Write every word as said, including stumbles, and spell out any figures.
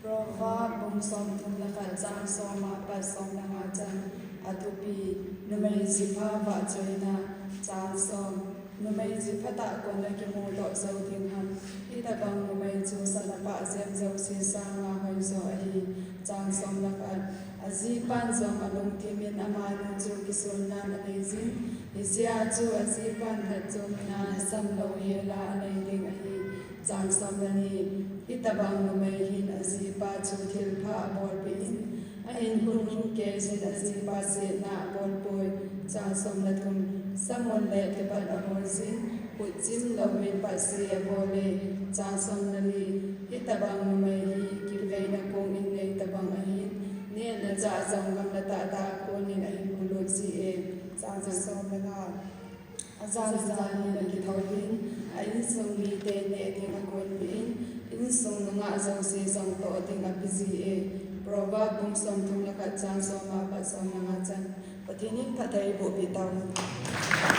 Proverb bung sawmthum le khat, chang sawm ah pat sawm le nga ciang. A thupi: numei zipha vahchoina. Chang sawm. Numei ziphat ah kua na kimu tawh zo ding ham? Hih tabang numei cu san a pah ziam zosia sangin hoihzaw ahi. Chang sawm le khat. A zipan zong a lungthimin ama nu cu kisulna a nei zing. Hih zia cu a zipan phat zong na a sam lo hela a nei ding ahi. Chang sawm le nih. Hih tabang numei hin a zipa cu thilpha a bawlpih in, a innkhun hun kei zin a zipa siatna a bawlpawi. Chang sawm le thum. Samun le tibat a bawl zin, kutcim loin patsi a bawl e. Chang sawm le li. Hih tabang numei hi kiveina kungin nei tabang ahi. Nial le cah zong gamla tahtah a kuanin a hin bulut si e. Chang sawm le nga. A zanzan in a kitho in, a innsung mite neh ding a kunpih in, innsung nungah zosia zong tawh ding a pizi e. Proverb bung sawmthum le khat, chang sawm ah pat sawm le nga ciang. Pathian in phatthei buhpih ta hen.